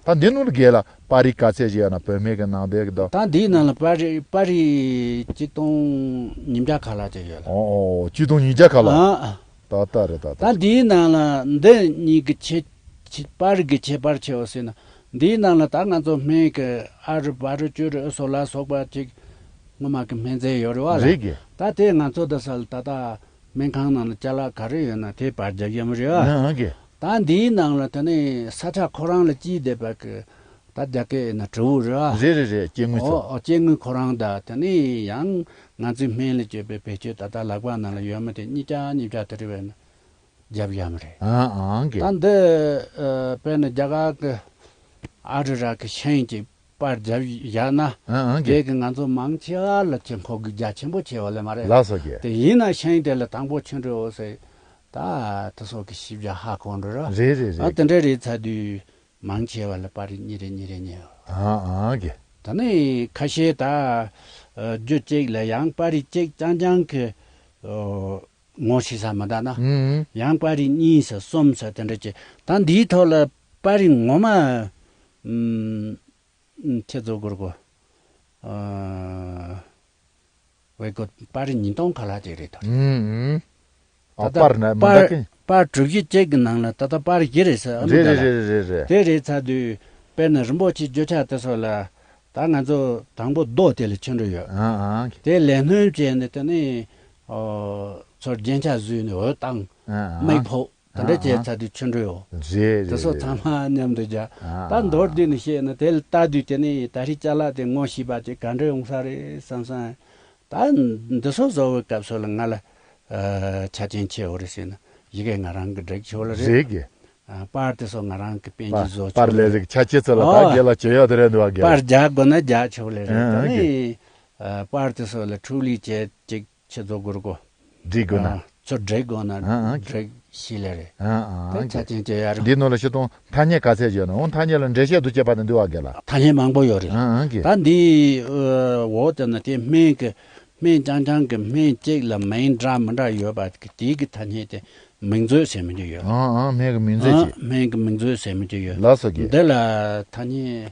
ཨ། ད་འདི་ནང་ལ་དགེ་ལགས་པར་རིས་ག་ཚད་ཞིག་ཡོད་ན་བོད་སྨན་གྱི་ནང་བསྡད་ཀྱི་འདུག་ད་འདིའི་ནང་ལ་པར་རིས་པར་རིས་ཆིག་སྟོང་ཉིས་བརྒྱ་ཁ་ལྷག་ཅིག་ཡོད་ལ། ཨོ་ཨོ། ཆིག་སྟོང་ཉིས་བརྒྱ་ཁ་ལྷག་ཨ་ཨ། ད་ལྟ་རེད་ད་ལྟ། ད་འདིའི་ནང་ལ་འདི་གཉིས་ཀྱི་ཁྱད་ཁྱད་པར་གྱི་ཁྱད་པར་ཆེ་བ་ཟེར་ན། འདིའི་ནང་ལ་ད་ང་ཚོ་སྨན་གྱི་ཨ་རུ་བ་རུ་ཅུ་རུ་ཨུ་སོགས་ལ་སོགས་པ་ཅིག་སྔོན་མ་གི་སྨན་རྫས་ཡོད་རེད་བ་ལ། རེད་གི། ད་དེ་ང་ཚོ་འདི་ས་ལ་ད་ལྟ་སྨན་ཁང་ནང་ལ་ཅ་ལག་ག་རེ་ཡོད་ན་དེ་པར་རྒྱག་ཡོད་མ་རེད་བ། ཨང་ཨང་གི། ད་འདིའི་ནང་ལ་དེ་ནས་ས་ཆ་ཁོ་རང་ལ་སྐྱེས་བསྡད་པ་གི་ད་རྒྱ་སྐད་ཡིན་ན་དྲིལ་བུ་རེད་བ། རེད་རེད་རེད། སྐྱེ་དངོས་ཚོ། ཨོ་ཨོ། སྐྱེ་དངོས་ཁོ་རང་ད་དེ་ནས་ཡང་ང་ཚོའི་སྨན་ལ་སྤྱོད་པའི་བེད་སྤྱོད་ད་ལྟ་ལག་པ་ནང་ལ་ཡོད་མི་དེ་གཉིས་ཆ་གཉིས་ཆ་དེ་རེད་བས་ན། རྒྱབ་ཡམ་རེད། ཨང་ཨང་གི། ད་འདི་ཨ་དཔེར་ན་རྒྱ་གར་གི་ཨ་རི་ར་གི་ཤིང་གི་པར་རྒྱབ་བཞག་ན། ཨང་ཨང་གི། དེ་གི་ང་ཚོ་མང་ཆེ་བ་ལ་ཁྱེད་ཁོ་གི་རྒྱ་ཆེན་པོ་ཆེ་བ་ལས་མ་རེད། ལགས་སོ་གི། དེ་ཡིན་ན་ཤིང་དེ་ལ་དང་པོ་ཆུ་འདྲི་འོ་ཟེར། ད་དེ་སོགས་ཀྱི་ཞིབ་ཆ་ཧ་གོ་འགྲོ་ར། རེད་རེད། ཨ་རེད། དེ་འདྲ་རེད་ཚར་དུས་མང་ཆེ་བ་ལ་པར་རིས་གཉིས་རེ་གཉིས་རེ་ཉོས། ཨ་ཨ་གི། ད་ནི་ཁ་ཤས་ད་རྒྱུ་གཅིག་ལ་ཡང་པར་རིས་གཅིག་རྐྱང་རྐྱང་གི་ངོ་ཤེས་ས་མི་འདུག་ན། ཨུ་ཨུ། ཡང་པར་རིས་གཉིས་ཟེར་གསུམ་ཟེར་དེ་འདྲ་ཅིག་ད་འདིའི་ཐོག་ལ་པར་རིས་ངོ་མ་ཨུམ། ཁྱེད་ཚོ་གུར་གོ། ཨ། ཝེ་གོ་པར་རིས་ཉིས་སྟོང་ཁ་ལག་ཅིག་རེད་དོ། ཨུམ་ཨུམ། ཨ་ད་ལྟ་པར་ན་མི་འདུག་པར་གི། པར་གྲུ་བཞི་གཅིག་གི་ནང་ལ་ད་ལྟ་པར་བཞི་རེད་ཟེར་ཨ་མི་རེད་འདུག་རེད་ལ། རེད་རེད་རེད། དེ་རེད་ཚར་དུས་དཔེར་ན་རིན་པོ་ཆེ་བརྗོད་བྱ་དེ་ཚོ་ལ་ད་ང་ཚོ་དང་པོ་རྡོ་དེ་ལ་ཆུ་འདྲ་ཡོད། ཨ་ཨ་གི། དེ་ལས་སྣོན་བྱས་ནས་དེ་ནས་ཨོ་ཚོར་རྒྱན་ཆ་བཟོས་ནས་འོད་བཏང་། ཨ་ཨ། མིག་ཕོག་དེ་འདྲ་བྱས་ཚར་དུས་ཆུ་འདྲ་ཡོད། རེད་རེད། དེ་ཚོ་རེད་ཚང་མ་མཉམ་དུ་རྒྱ། ཨ་ད་མདོར་བསྡུས་ནས་བཤད་ན་དེ་ལ་ལྟ་དུས་དེ་ནས་ད་རེས་ཅ་ལག་དེ་ངོ་ཤེས་པ་ཅིག་ག་འདྲ་ཡོང་ས་རེད་བསམ་བསམ། ད་འདི་ཚོ་བཟོ་བའི་སྐབས་སུ་ལ་ང་ལ་ཨ་ཆ་རྐྱེན་ཆེ་བོ་རེད་ཟེར་ན་ཡི་གེ་ང་རང་གི་སྒྲིག་ཆོག་ལ་རེད། རེད་གི། ཨ་པར་དེ་ཚོ་ང་རང་གི་དཔེ་པར་འཇི་བཟོ་པར་ཆོག་ལ་ལས་རེད། རིགས་ཆ་ཁྱད་ཚོ་ལ་ད་ཨོ་རྒན་ལགས་བྱོས་ཡག་དེ་རེད་འདུག་བ་རྒན་པར་ལགས། རྒྱག་དགོས་ན་རྒྱག་ཆོག་ལ་རེད། ཨ་ད་ཨ་ནི་གི། ཨ་པར་དེ་ཚོ་ལ་འཕྲུལ་ལས་བྱས་ཅིག་ཁྱེད་ཚོ་གུར་གོ། སྒྲིག་དགོས་ན། ཨ་ཚོ་སྒྲིག་དགོས་ན་ཨ་ཨ་སྒྲིག་ཤེས་ལེ་རེད། ཨ་ཨ་དེ་ཆ་རྐྱེན་ཅི་ཡ་རེད། འདི་ནང་ལ་སྤྱིར་བཏང་ཐ་སྙད་ག་ཚད་ཡོད་ན་འོང་ཐ་སྙད་ལ་འགྲེལ་བཤད་དུ་བྱེད་པ་དང་འདུལ་བ་དགེ་ལ། ཐ་སྙད་མང་པོ་ཡོད་རེད། ཨ་ཨ་གི། ད་འདི་འོག་དེ་ན་དེ་སྨན་གི་སྨན་རྐྱང་རྐྱང་གི་སྨན་གཅིག་ལ་མིང་འདྲ་མི་འདྲ་ཡོད་པ་གི་དེའི་གི་ཐ་སྙད་དེ་མིང་མཛོད་ཟེར་མི་འདུག་ཡོད། ཨ་ཨ་སྨན་གི་མིང་མཛོད་ཨ་ཅིག་སྨན་གི་མིང་མཛོད་ཟེར་མི་འདུག་ཡོད། ལགས་སོ་གི། འདི་ལ་ཐ་སྙད་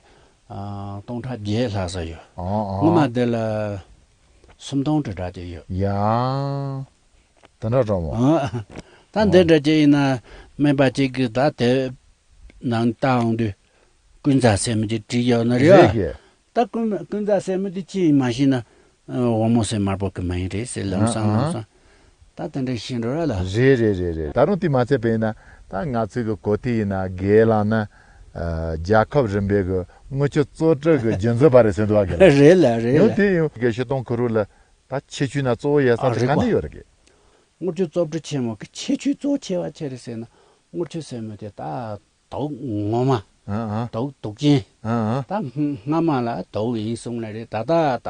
ཨ་སྟོང་ཕྲག་བརྒྱད་ལྷག་ཙམ་ཡོད། ཨ་ཨ་སྔོན་མ་འདི་ལ་སུམ་སྟོང་དྲུག་བརྒྱ་དེ་ཡོད། ཡ། དེ་འདྲ་འདྲ་མོ། ཨ། ད་འདི་འདྲ་ཅིག་ཡིན་ན་སྨན་པ་གཅིག་གིས་ད་དེ་ནང་བལྟ་འོང་དུས་ཀུན་བཟང་ཟེར་མི་དེ་བྲིས་ཡོད་ན་རེད་རེད་བ། གི། ད་ཀུན་ཀུན་བཟང་ཟེར་མི་དེ་ཅི་ཡིན་མ་ཤེས་ན་ཨ་དབང་མོ་ཟེར་དམར་པོ་གི་མིང་རེད་ཟེར་ལམ་སང་ཨ་ལམ་ཨ། སང་ད་དེ་འདྲ་ཤེས་འགྲོ་ར་ལ། རེད་རེད་རེད་རེད། ད་རུང་དེ་མ་ཚད་པ་ཡིན་ན་ད་ང་ཚོའི་གི་གོ་དེ་ཡིན་ན་རྒན་ལགས་ནི་ཨ་རྒྱལ་ཁབ་རིམ་པའི་གི་དངུལ་ཆུ་བཙོ་བཀྲུ་གི་རྒྱུན་འཛིན་པ་རེད་ཟེར་འདུག་བ་གི་ལ། རེད་ལ་རེད་ཡང་ལ། དེ་ཡང་གི་ཤི་སྟོང་ཁུ་རུ་ལ། ད་ཁྱད་ཆོས་ན་གཙོ་བོ་ཡོད་ས་ཨ་དེ་རེད་ག་པ། འདྲ་ཡོད་རེད་གི། དངུལ་ཆུ་བཙོ་བཀྲུ་ཆེན་མོ་གི་ཁྱད་ཆོས་གཙོ་ཆེ་བ་ཆེ་རེད་ཟེར་ན་དངུལ་ཆུ་ཟེར་མོ་དེ་ད་དུག་ངོ་མ། ཨ་ཨ། དུག་དུག་ཅན། ཨ་ཨ། ད་སྔ་མ་ལ་དུག་ཡིན་གསུངས་ལེ་རེད། ད་ད་ད་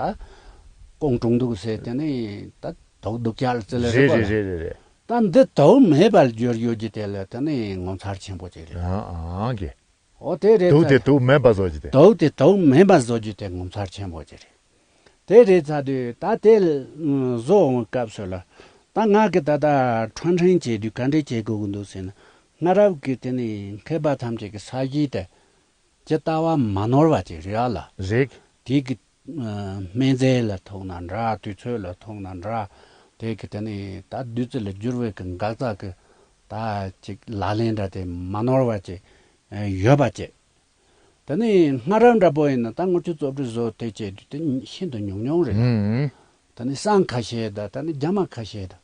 ཀོང་ཀྲུང་དུག་ཟེར་དེ་ནི་ད་དུག་དུག་ཅག་ལ་ཙི་ལེ་རེད་རེད་པ་རེད་ལ། རེད་རེད། ད་འདི་དུག་མེད་པར་བསྒྱུར་ཡོད་ཀྱི་དེ་ལ་དེ་ནི་ངོ་མཚར་ཆེན་པོ་ཅིག་རེད། ཨ་ཨ་གི། ཨོ་དེ་རེད་དུག་ཚ། དེ་དུག་མེད་པ་བཟོ་རྒྱུ་དེ། དུག་དེ་དུག་མེད་པ་བཟོ་རྒྱུ་དེ་ངོ་མཚར་ཆེན་པོ་ཅིག་རེད། དེ་རེད་ཚར་དུས་ད་དེ་བཟོ་འོང་སྐབས་སུ་ལ་ད་ང་གི་ད་ལྟ་ཁྲང་ཁྲེང་བྱེད་དུས་ག་འདྲས་བྱེད་དགོས་ཀྱི་འདུག་ཟེར་ན་སྔ་རབས་ཀྱི་དེ་ནི་མཁས་པ་ཐམས་ཅད་ཀྱི་ས་གཞི་དེ་ཇི་ལྟ་བ་མ་ནོར་བ་ཅིག་རེད་ཨ་ལ། རེད། དེ་གི་སྨན་རྫས་ལ་ཐུག་ན་འདྲ་དུས་ཚོད་ལ་ཐུག་ན་འདྲ་དེ་གི་དེ་ནི་ད་བདུད་རྩི་ལ་བསྒྱུར་བའི་གི་འགག་རྩ་གི་ད་ཅིག་ལག་ལེན་འདྲ་དེ་མ་ནོར་བ་ཅིག་ཡོད་པ་ཅིག་དེ་ནི་སྔ་རབས་འདྲ་པོ་ཡིན་ན་ད་དངུལ་ཆུ་བཙོ་བཀྲུ་བཟོ་དེ་བྱེད་དུས་དེ་ཤིན་ཏུ་ཉུང་ཉུང་རེད། ཨུམ། དེ་ནི་སྲང་ཁ་ཤས་དང་དེ་ནི་རྒྱ་མ་ཁ་ཤས་དང་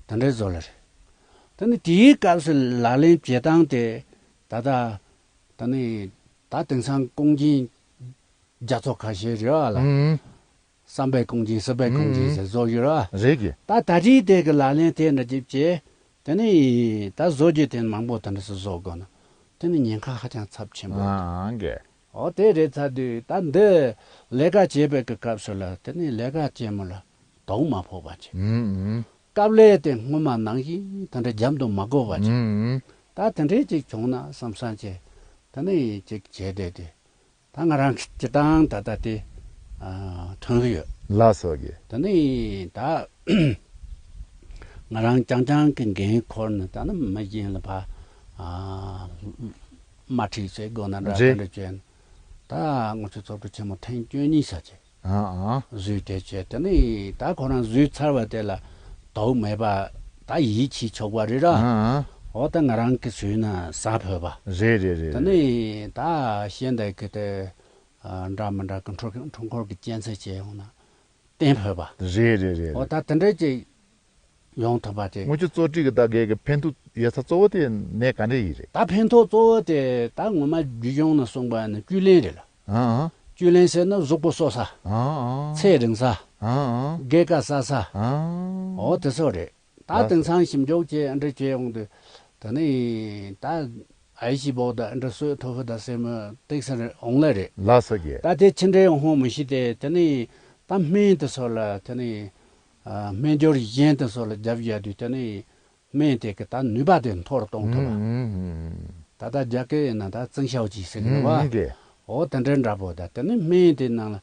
དེ་འདྲའི་བཟོ་ལ་རེད། དེ་ནི་དེའི་སྐབས་སུ་ལག་ལེན་བྱེད་སྟངས་དེ་ད་ལྟ་དེ་ནི་ད་དེང་སང་ཀོང་ཇིན་རྒྱ་མཚོ་ཁ་ཤས་རེད་བ་ལ། ཨུམ། བསམ་པའི་ཀོང་ཇིན་སྲིད་པའི་ཀོང་ཇིན་ཟེར་བཟོ་ཡོད་ར། རེད་གི། ད་ད་རེས་དེ་གི་ལག་ལེན་དེ་འདྲ་ཅིག་བྱས། དེ་ནས་ད་བཟོ་རྒྱུ་དེ་མང་པོ་དེ་འདྲ་ཞིག་བཟོ་དགོས་ན། དེ་ནི་ཉེན་ཁ་ཧ་ཅང་ཚབས་ཆེན་པོ་རེད། ཨང་གི། འོ་དེ་རེད་ཚར་དུས་ད་འདི་ལས་ཀ་བྱེད་པའི་གི་སྐབས་སུ་ལ་དེ་ནི་ལས་ཀ་བྱེད་མི་ལ་དུག་མ་ཕོག་པ་བྱེད། ཨུམ་ཨུམ། སྐབས་ལས་དེ་སྔོན་མ་ནང་བཞིན་དེ་འདྲ་རྒྱབ་ཏུ་མ་དགོས་པ་བྱེད། ཨུམ་ཨུམ། ད་དེ་འདྲའི་ཅིག་བྱུང་ན་བསམ་བསམ་བྱས། དེ་ནི་ཅིག་བྱས་བསྡད་དེ། ད་ང་རང་གི་སྤྱིར་བཏང་ད་ལྟ་དེ་ཨ་ཐོན་གི་ཡོད། ལགས་སོ་གི། ད་ནི་ད་ང་རང་རྐྱང་རྐྱང་གི་འགན་འཁུར་ནས་ད་ནི་མི་གཞན་ལ་ཕ་ཨ་དམར་ཁྲིད་བྱེད་དགོས་ན་འདྲ། རེད། དེ་འདྲ་བྱས་ནས་ད་དངུལ་ཆུ་བཙོ་བཀྲུ་ཆེན་མོ་ཐེངས་བཅུ་གཉིས་ས་བྱས། ཨ་ཨ། བཟོས་དེ་བྱས་དེ་ནི་ད་ཁོ་རང་བཟོས་ཚར་བ་དེ་ལ་དུག་མེད་པ་ད་ཡིད་ཆེས་ཆོག་པ་རེད་ར། ཨ་ཨ། འོ་ད་ང་རང་གི་བཟོས་ན་ཟ་ཕོད་པ། རེད་རེད་རེད། དེ་ནི་ད་གཞན་དག་གི་དེ་ཨ་འདྲ་མི་འདྲ་གི་འཕྲུལ་འཕྲུལ་འཁོར་གི་གཅན་ཚ་བྱས་ཡོང་ན་བསྟན་ཕོད་པ། རེད་རེད་རེད། འོ་ད་དེ་འདྲ་ཅིག་ཡོང་ཐུབ་པ་དེ། དངུལ་ཆུ་བཙོ་བཀྲུ་གི་ད་གའི་གི་ཕན་ཐོགས་ཡོད་ས་གཙོ་བོ་དེ་ནས་ག་འདྲ་ཡིན་རེད། ད་ཕན་ཐོགས་གཙོ་བོ་དེ་ད་ངོ་མ་རྒྱུ་གཞུང་ནས་གསུངས་པ་ནི་བཅུད་ལེན་རེད་ལ། ཨ་ཨ། བཅུད་ལེན་ཟེར་ན་གཟུགས་པོ་གསོ་ས། ཨ་ཨ། ཚེ་རིང་ས། ཨ་ཨ། རྒས་ཁ་ས་ས། ཨ་ཨ། འོ་དེ་ཚོ་རེད། ད་ལགས་དེང་སང་ཞིབ་འཇུག་བྱས་ཨ་འདྲ་བྱས་ཡོང་དུས་ད་ནི་ད་ཨའི་ཞི་བོ་ད་ཨ་འདྲ་སོས་ཐོ་ཧུ་ད་སེ་མོ་ཏིག་སེ་རེ་འོང་ལེ་རེད། ལགས་སོ་གི། ད་དེ་ཕྱི་འདྲའི་འོང་ཧོ་མི་ཤི་དེ་ད་ནི་ད་སྨན་དེ་ཚོ་ལ་ད་ནི་ཨ་སྨན་སྦྱོར་གཞན་དེ་ཚོ་ལ་རྒྱབ་བཞག་དུས་ད་ནི། སྨན་དེ་གི་ད་ནུས་པ་དེ་མཐོ་རུ་གཏོང་ཐུབ་པ། ཨུམ། ད་ལྟ་རྒྱ་སྐད་ཡིན་ན་ད་增效剂ཟེར་གི་རེད་བ། ཨུམ། ཨུམ། ཨོ་དེ་འདྲའི་འདྲ་པོ། ད་དེ་ནི་སྨན་དེ་ནང་ལ་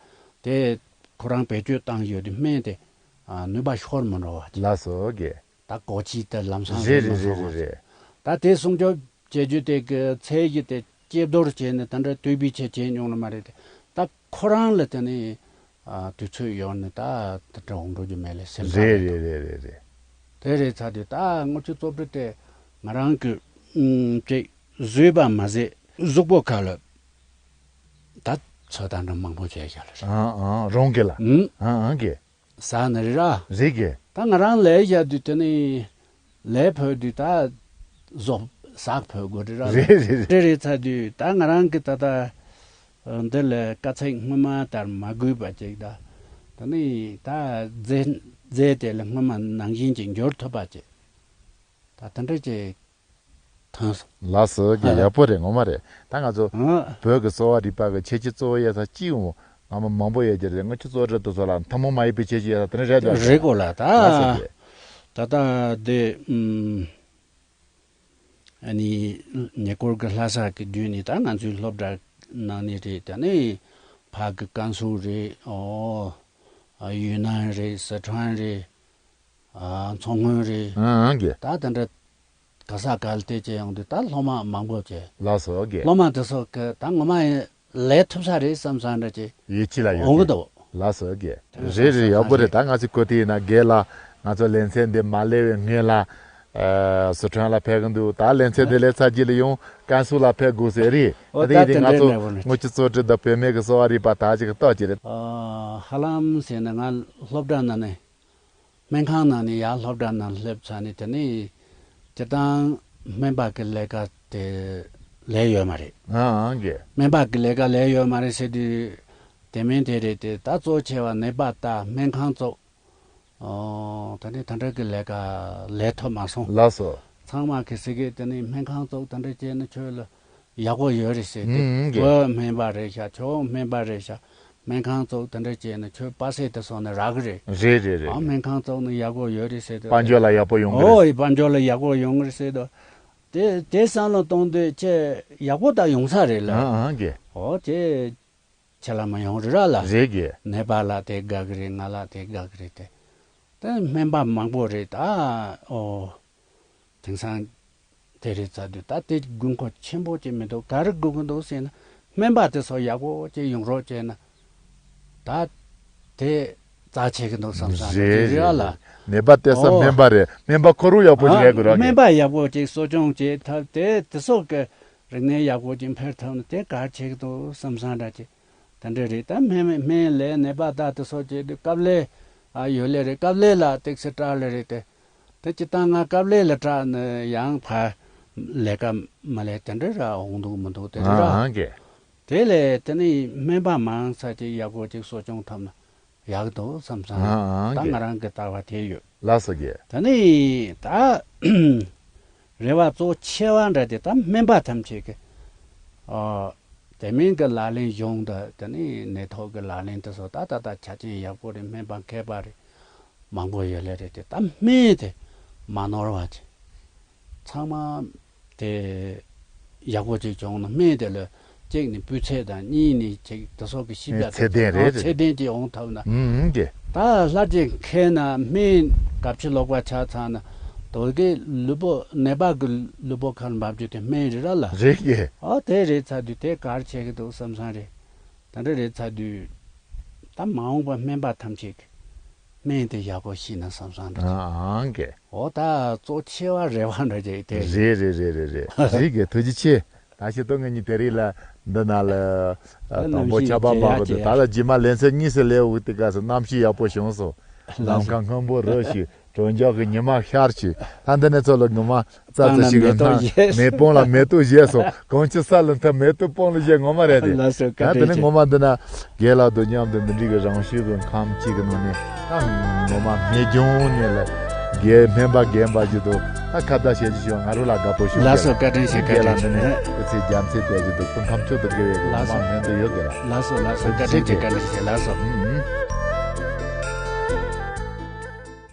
དེ་ཁོ་རང་བེད་སྤྱོད་བཏང་ཡོད་དུས་སྨན་དེ་ཨ་ནུས་པ་ཤོར་མི་འགྲོ་བ། ལགས་སོ་རྒན། ད་གོ་ཆི་དེ་ལམ་སང་རེད་རེད་མ་རེད་སོང་རེད་བ། རེད། ད་དེ་སྲུང་སྐྱོབ་བྱེད་རྒྱུ་དེ་གི་ཚད་གཞི་དེ་ཇེ་མཐོར་བྱས་ནས་དེ་འདྲ་དུས་བུད་ཆེ་བྱས་མྱོང་ནི་མ་རེད་དེ། ད་ཁོ་རང་ལ་དེ་ནི་ཨ་དུས་ཚོད་ཡོལ་ནས་ད་དེ་འདྲ་འོང་འགྲོ་རྒྱུ་མེད་ལེ་སེམས་ཐག་རེད་རེད་རེད་རེད་རེད། དེ་རེད་ཚར་དུས་ད་དངུལ་ཆུ་བཙོག་གྲི་དེ་ང་རང་གི་ཨུམ་ཅིག་བཟོས་པ་མ་ཟད་གཟུགས་པོ་ཁ་ལ་ད་ཚོད་ལྟ་འདྲ་མང་པོ་བྱས་བཞག་ལ་རེད། ཨང་ཨང་རང་གི་ལ། ཨུམ། ཨང་ཨང་གི། ཟ་ནི་རེད་ར། རེད་གི། ད་ང་རང་ལས་བཞག་དུས་དེ་ནི་ལས་ཕོད་དུས་ད་ཟོག་ཟག་ཕོད་དགོས་རེད་ར། རེད་རེད་རེད། དེ་རེད་ཚར་དུས་ད་ང་རང་གི་ད་ལྟ་འདི་ལ་དཀའ་ཚེགས་སྔོན་མ་ལྟར་མ་དགོས་པ་ཅིག་ད་དེ་ནི་ད་རྫས་རྫས་དེ་ལ་སྔོན་མ་ནང་བཞིན་ཅིག་འགྱུར་ཐུབ་པ་ཅིག་ད་དེ་འདྲ་ཅིག་ཐོན་སོང་། ལགས་སོ་རྒན། ཡག་པོ་རེད། ངོ་མ་རེད། ད་ང་ཚོ་ཨ་བོད་ཀྱི་གསོ་བ་རིག་པ་གི་ཁྱད་ཆོས་གཙོ་བོ་ཡོད་ས་གཅིག་འོང་། ང་མ་མང་པོ་ཡོད་ཀྱི་རེད། ང་ཁྱོད་གཙོ་གྲས་དུ་ཚོ་ལ་ཐུན་མོང་མ་ཡིན་པའི་ཁྱད་ཆོས་ཡོད་ས་དེ་འདྲ་རེད་འདུག་རེད་གོ་ལ་ད། ལགས་སོ་རྒན། ད་ལྟ་དེ་ཨུམ། ཨ་ནི་ཉེ་འཁོར་གྱི་ལྷ་ས་གི་བརྒྱུད་ནས་ད་ང་ཚོའི་སློབ་གྲྭ་ནང་ནས་རེད། ད་ནི་ཕ་གི་ཀན་སུའུ་རེད། ཨོ། ཨ་ཡུན་ནན་རེད། སི་ཁྲོན་རེད། ཨ་མཚོ་སྔོན་རེད། ཨང་ཨང་གི། ད་དེ་འདྲ་ག་ས་ག་ལ་བལྟས་བྱས་ཡོང་དུས་ད་སློབ་མ་མང་པོ་བྱས། ལགས་སོ་རྒན། སློབ་མ་དེ་ཚོ་གི་ད་ངོ་མ་ལས་ཐུབ་ས་རེད་བསམ་ས་འདྲ་ཅིག་ཡིད་ཆེས་ལ་ཡོད་འོང་གི་གི་འདུག་ལགས་སོ་རྒན། རེད་རེད། ཡག་པོ་རེད། ད་ང་ཚོའི་གོ་དེ་ཡིན་ན་རྒན་ལགས་ང་ཚོ་ལེ་ཚན་འདི་མ་སླེབས་པའི་སྔོན་ལ་ཨ་སི་ཁྲོན་ལ་ཕེབས་གི་འདུག་ད་ལེ་ཚན་འདི་ལས་ཚར་རྗེས་ལ་ཡང་ཀན་སུའུ་ལ་ཕེབས་དགོས་ཟེར་རེད། ཨོ་ད་དེ་ཡིན་དུས་ད་ང་ཚོ་དངུལ་ཆུ་བཙོག་གྲི་དང་བོད་སྨན་གྱི་གསོ་བ་རིག་པ་ད་ཅིག་ལྟོས་ཀྱི་རེད། ཨ་ཧ་ལམ་ཟེར་ན་ང་སློབ་གྲྭ་ནང་ནས་སྨན་ཁང་ནང་ནས་ཡར་སློབ་གྲྭ་ནང་སླེབས་ཚར་ནས་དེ་ནས་སྤྱིར་བཏང་སྨན་པ་གི་ལས་ཀ་དེ་ལས་ཡོད་མ་རེད། ཨང་ཨང་གི། སྨན་པ་གི་ལས་ཀ་ལས་ཡོད་མ་རེད་ཟེར་དུས་དེ་མིན་དེ་རེད་དེ། ད་གཙོ་ཆེ་བ་ནད་པ་ལྟ། སྨན་ཁང་བཙུགས། ཨོ་ད་ནི་ད་འདྲ་གི་ལས་ཀ་ལས་ཐུབ་མ་སོང་། ལགས་སོ། ཚང་མ་གི་སི་གེ་དེ་ནི་སྨན་ཁང་བཙུགས་ད་འདྲ་བྱས་ན་ཁྱོད་ལ་ཡག་པོ་ཡོད་རེད་ཟེར་ཏེ། ཨུམ་ཨུམ་གི། བུ་སྨན་པ་རེད་ཤག་ཁྱོད་སྨན་པ་རེད་ཤག་སྨན་ཁང་བཙུགས་དེ་འདྲ་བྱས་ན་ཁྱོད་པ་སེ་དེ་སོང་ནས་རག་གི་རེད། རེད་རེད་རེད། ཨ་སྨན་ཁང་བཙུགས་ན་ཡག་པོ་ཡོད་རེད་ཟེར་ཏེ། དཔལ་འབྱོར་ལ་ཡག་པོ་ཡོང་གི་རེད། ཨོ་ཡི་དཔལ་འབྱོར་ལ་ཡག་པོ་ཡོང་གི་རེད་ཟེར་ཏེ། དེ་དེ་བསམ་བློ་གཏོང་དུས་ཁྱེད་ཡག་པོ་ད་ཡོང་ས་རེད་ལ། ཨང་ཨང་གི། ཨོ་དེ། ཁྱེད་ལ་མ་ཡོང་རི་ར་ལ། རེད་གི། ནད་པ་ལ་དེ་དགའ་གི་རེད། ང་ལ་དེ་དགའ་གི་རེད་དེ། ད་སྨན་པ་མང་པོ་རེད་ད། ཨོ། དེང་སང་དེ་རེད་ཚར་དུས་ད་དེ་དགོས་མཁོ་ཆེན་པོ་ཅིག་མི་འདུག་ག་རེ་དགོས་ཀྱི་འདུག་ཟེར་ན། སྨན་པ་དེ་ཚོ་ཡག་པོ་ཅིག་ཡོང་རོགས་བྱས་ན། ད་དེ་རྩ་ཆེ་གི་འདུག་བསམ་བསམ་རེད་རེད་རེད་ལ། ནད་པ་བལྟས་ས་ཨོ། སྨན་པ་རེད། སྨན་པ་ཁོ་རང་ཡག་པོ་ཅིག་ཨ་ཡོད་དགོས་ར་སྨན་པ་ཡག་པོ་ཅིག་གསོ་སྐྱོང་བྱེད་ཐབས་དེ་དེ་སོགས་ཀྱི་རིག་གནས་ཡག་པོ་ཅིག་འཕེལ་ཐུབ་ན་དེ་གལ་ཆེ་གི་འདུག་བསམ་བསམ་འདྲ་ཅིག་དེ་འདྲ་རེད། ད་སྨན་སྨན་ལས་ནད་པ་ད་དེ་སོགས་བྱེད་དུས་སྐབས་ལས་ཨ་ཡོད་ལེ་རེད། སྐབས་ལས་ལ་ཏིག་སེ་སྐྲག་ལེ་རེད་དེ། དེ་སྤྱིར་བཏང་ང་སྐབས་ལས་ལ་སྐྲག་ནས་ཡང་ཕར་ལས་ཀ་མ་ལས་དེ་འདྲ་ར་འོང་འདུག་མི་འདུག་དེ་རེད་ར། ཨང་གི། དེ་ལས་དེ་ནི་སྨན་པ་མང་ས་ཅིག་ཡག་པོ་ཅིག་གསོ་སྐྱོང་ཐུབ་ན་ཡག་འདུག་བསམ་བསམ་རེད། ཨང་ད་གི། ང་རང་གི་ལྟ་བ་དེ་ཡོད། ལགས་སོ་རྒན། ད་ནི་ད་རེ་བ་གཙོ་ཆེ་བ་འདྲ་དེ་ད་སྨན་པ་ཐམས་ཅད་ཀྱི་ཨ་དེ་མིན་གྱི་ལག་ལེན་གཞུང་དང་དེ་ནི་ནད་ཐོག་གི་ལག་ལེན་དེ་ཚོ་ད་ད་ད་ཆ་རྐྱེན་ཡག་པོ་རེད། སྨན་པ་མཁས་པ་རེད། མང་པོ་ཡོད་ལེ་རེད་དེ། ད་སྨན་དེ་མ་ནོར་བ་ཅིག་ཚང་མ་དེ་ཡག་པོ་ཅིག་བྱུང་ན་སྨན་དེ་ལ་གཅིག་ནི་སྤུས་ཚད་དང་གཉིས་ནི་ཅིག་དེ་སོགས་ཀྱི་ཤེས་བྱ་ཚད་ལྡན་རེད། ཚད་ལྡན་ཅིག་འོང་ཐུབ་ན། ཨུམ་ཨུམ་གི། ད་སླར་གཅིག་མཁས་ན་སྨན་གབ་ཆུ་ལོག་པ་ཆགས་ཚར་ན་དོ་གི་ལུས་པོ་ནད་པ་གི་ལུས་པོ་ཁར་འབབ་རྒྱུ་དེ་སྨན་རེད་ར་ལ། རེད་གི། ཨ་དེ་རེད་ཚར་དུས་དེ་གལ་ཆེ་གི་འདུག་བསམ་བསམ་རེད། དེ་འདྲ་རེད་ཚར་དུས་ད་མ་འོངས་པ་སྨན་པ་ཐམས་ཅད་ཀྱིས་སྨན་དེ་ཡག་པོ་ཤེས་ན་བསམ་བསམ་འདྲ་ཅིག་ཨང་གི། འོ་ད་གཙོ་ཆེ་བ་རེ་བ་འདྲ་ཅིག་དེ་རེད། རེད་རེད་རེད་རེད་རེད། རེད་གི། ཐུགས་རྗེ་ཆེ། ད་ཤི་ཏོ་ངེད་གཉིས་དེ་རིང་ལ་འདི་ན་ལ་ཨ་དང་པོ་ཆར་པ་འབབ་གི་འདུག་ད་ལ་རྗེས་མ་ལེ་ཚན་གཉིས་སུ་སླེབས་འོང་དུས་སྐབས་སུ་གནམ་གཤིས་ཡག་པོ་བྱུང་སོང་། ལམ་ཁ་སྔོན་པོ་རུ་ཞིག་གྲོང་འཇགས་ཀྱི་ཉི་མ་ཤར་ཞིག་ད་འདི་ནས་ཚོ་ལ་ངོ་མ་རྩྭ་རྩི་ཞིག་གི་ནང་མེ་སྤང་ལ་མེ་ཏོག་བཞད་སོང་། གང་ཅི་ས་ལ་མཐའ་མེ་ཏོག་སྤང་ལ་བཞད་ངོ་མ་རེད་དེ། ལགས་སོ། བཀའ་ད་དེ་དྲིན་ནས་ཆེ། ངོ་མ་འདི་ན་རྒན་ལགས་དང་མཉམ་དུ་འདི་འདྲའི་གི་རང་ཤུགས་ཀྱི་ཁམས་གཅིག་གི་ནང་ནས་ད་ངོ་མ་སྨན་ལྗོངས་ནས་ལ་རྒན་སྨན་པ་རྒན་པ་ཞིག་ཏུ་ད་ཁ་བརྡ་བྱེད་རྒྱུ་ཞིག་ང་རང་ལ་དགའ་པོ་ཞིག་ལགས་སོ། བཀའ་དྲིན་ཆེ། བཀའ་དྲིན་ཆེ། རྒན་ལགས་འདི་ནས་སྐུ་ཚེ་རྒྱ་མཚན་དེ་ཞིག་ཏུ་སྐུ་ཁམས་མཆོག་ཏུ་དགེ་བའི་ངོ་མ་སྨན་དུ་ཡོད་དེ་ལ། ལགས་སོ། ལགས་སོ། བཀའ་དྲིན་ཆེ། བཀའ་དྲིན་ཆེ། ལགས་སོ། ཨུམ་ཨུམ།